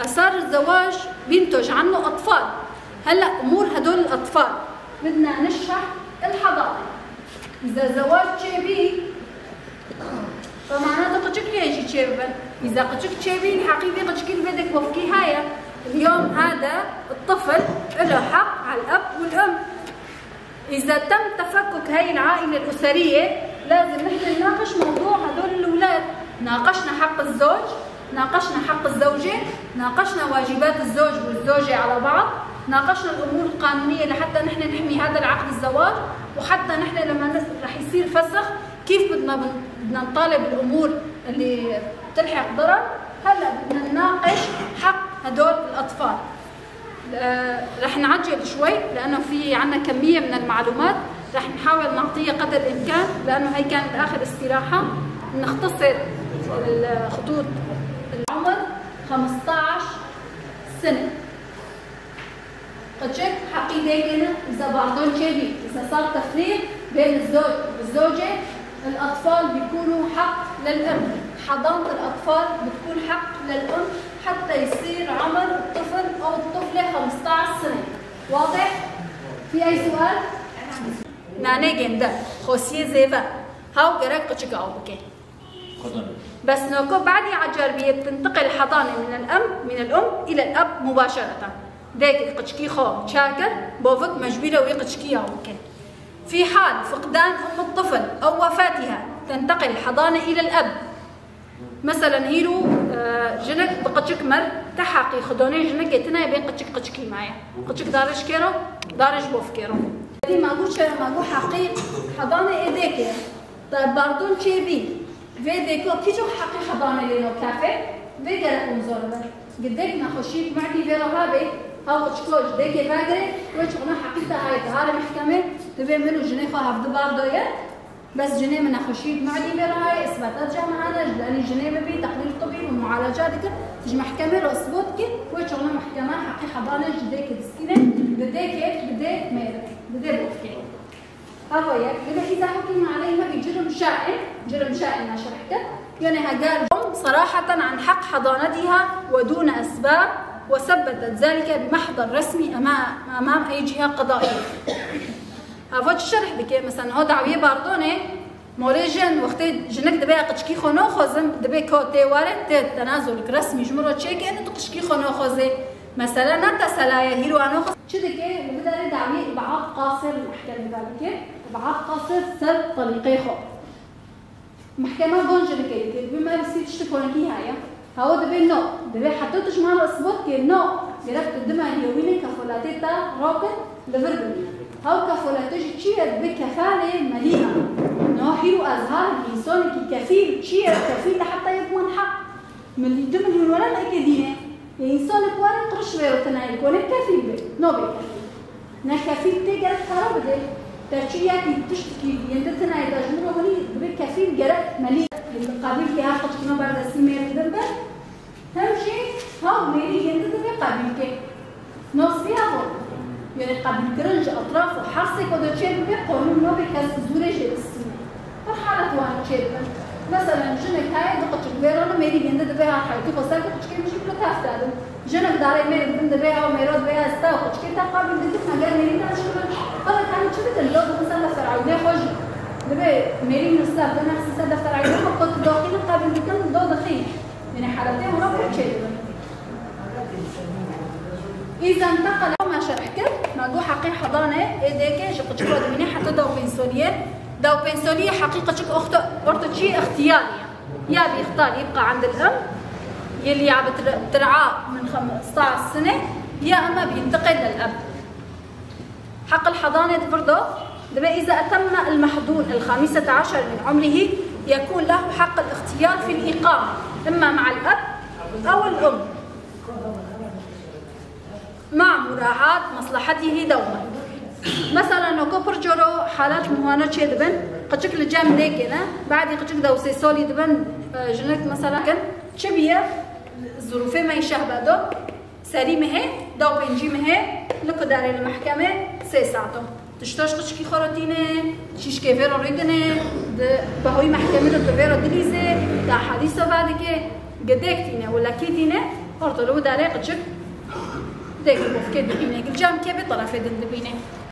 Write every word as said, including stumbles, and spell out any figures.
آثار الزواج بينتج عنه أطفال. هلأ أمور هدول الأطفال بدنا نشرح الحضانة. إذا زواج çêbî، فمعناته قچك ليجي çêbibin. إذا قچك çêbî، الحقيقة قچك البدك وفكي هاي. اليوم هذا الطفل له حق على الأب والأم. إذا تم تفكك هاي العائلة الأسرية، لازم نحن نناقش موضوع هدول الأولاد. ناقشنا حق الزوج، ناقشنا حق الزوجة، ناقشنا واجبات الزوج والزوجة على بعض، ناقشنا الأمور القانونية لحتى نحن نحمي هذا العقد الزواج، وحتى نحن لما نس-، رح يصير فسخ، كيف بدنا بن-، بدنا نطالب الأمور اللي بتلحق ضرر. هلأ بدنا نناقش حق هدول الأطفال. آه، رح نعجل شوي لأنه في عنا كمية من المعلومات، رح نحاول نعطيها قدر الإمكان لأنه هي كانت آخر استراحة. نختصر الخطوط. العمر خمستعش سنة. قچك حقي ديكنا إذا بعضهم كبير، إذا صار تفريق بين الزوج والزوجة، الأطفال بيكونوا حق للأم. حضانة الأطفال بتكون حق للأم حتى يصير عمر الطفل أو الطفلة خمستعش سنة. واضح؟ في أي سؤال؟ Nanê gênde, xosiyê zêve, haw gerek qiçik aw bike. Bes noko badî ecerbiye tintaqil hedanê min el em, min el um île el eb mubaşereten. Dêkê qiçkî xwe çakir, bovik mecbûr e wî qiçkî ya bike. Fî hal fiqdan um el tifl ew wefatiha tintaqil hedanê île el eb. Meselen hîro, e, jinik bi qiçik mir, ti heqî xidonê jinikê tine bê qiçik qiçkî maye. Qiçik darij kêro, darij bof kêro. Dî ma gu çe, ma gu heqî hedanê ê dêkê. Te bardon çê bî. Vê dêko kî çok heqî hedanê lê no kefê? Vê gerek hûn zor be. Gidêk nexweşî medî vê re habe, haw qiçko ji dêkê vegirê, wê çiqna heqî te hayê te hare mehkemê, divê min û jinê xwe hevdi bardoye. Bes jinê min nexweşî medî vê re hayê, isbata cemehane, ji lenî jinê min bî, teqrîr tibî û mualaca dikin, ji mehkemê re isbot kir, wê çiqna mehkeme heqî hedanê ji dêkê distîne, bi dêkê, bi dê mêr, bi dê bofkê. Hava yek, لذا إذا حكم عليها بجرم شائن، جرم شائن نشرح كده، يعني هجار صراحة عن حق حضانتها ودون أسباب، وثبتت ذلك بمحضر رسمي أمام، أمام أي جهة قضائية. Hava çi şerh dike? Mesela, ho dawiyê bardonê, molê jin, wextê jinik dibe ya qiçkî xwe noxwazim, dibe ko tê ware, tê tenazulik resmî ji min re çêke, tu qiçkî xwe noxwazê. Mesela, ne teselaye, hîro anoxwaz. Çi dike? Li vê derê dawiyê îbaat qasir li mehkemê de dike. Îbaat qasir ser talîqê xwe. Mehkema gon jî dike, dike, dibê me li sî tiştik konekî heye. Hawa dibê no. Dibê heta tu ji me re isbot kê, no. Gerek tu dima hêwînê kefoletê te rokin li vir bimîne. Haw kefolete jî çi ye? Dibê kefalê melî me. No hîro ez ha însanekî kefîl çi ye? Kefîl de heta yê biman heq. Milî du milyon were eke dîne. Ê însanek were qiriş vê re tine ê konê kefîl be. Nabê kefîl. Ne kefîl tê gerek para bide. Te çi yekî tiştikî yên de tine ê de ji min re winî dibe kefîl gerek melî. Qebîl ke her qiçkino berdestî mêr dibin be. Hem jî haw mêrî yên de dibe qebîl ke. Nasriya xwe, yanî qebûlkirin ji etraf û hersê ku de çêbibe, qanûn nabê kes bi zûrê jê bistîne. Pir halet wan çêdibin. Meselen, jinek heye du qiçik vê re li mêrî gêndi dibe her heytî xwe ser qiçikê min jî bi tef de bin. Jinek darê mêrê dibin dibe ew mêro dibe ez te û qiçikê te qebûl dikim, eger mêrî te dişkibin, xelek hemî çi dikin? Do dixin ser defter ewnê xwe jî. Dibe mêrî min ser de nexsî ser defter ewnê xwe, ku tu doxînin qebûl dikin, do dixîn. Yanî haletê wana pir çêdibin. Îza înteqel, me şerh kir, me got heqê hedanê ê dêkê ji qiçiko dimîne heta dew pênc soliyê. Dew pênc soliyê heqê qiçik orta, orta çi îxtiyarî ye. Ya bî îxtiyar yibqa endil em, yê li ya bi tir-, tir'a min xemstaş sene, ya ema bî înteqel lil eb. حق الحضانة برضه، دابا إذا أتم المحضون الخامسة عشر من عمره يكون له حق الاختيار في الإقامة إما مع الأب أو الأم مع مراعاة مصلحته دوما. Mesela, noko pir coro halat muhana çêdibin, qiçik li cem dêkê ne, badî qiçik dew sê solî dibin, e, jinik mesela kin, çi biye, zirûfê me şeh be do, Serî mehê, dew pêncî mehê, li ku derê li mehkemê sê saet o. Tiştoş qiçikî xwe re tîne, şîşkê vê re rûdine, di behoyî mehkemê de tu vê re dilîzê, di ehadîsa vedike, gidêk tîne, wilekî tîne, Ortada û darê qıçık. Dêk û bofkê dibîne. Gilcan kê bi tarafê din dibîne.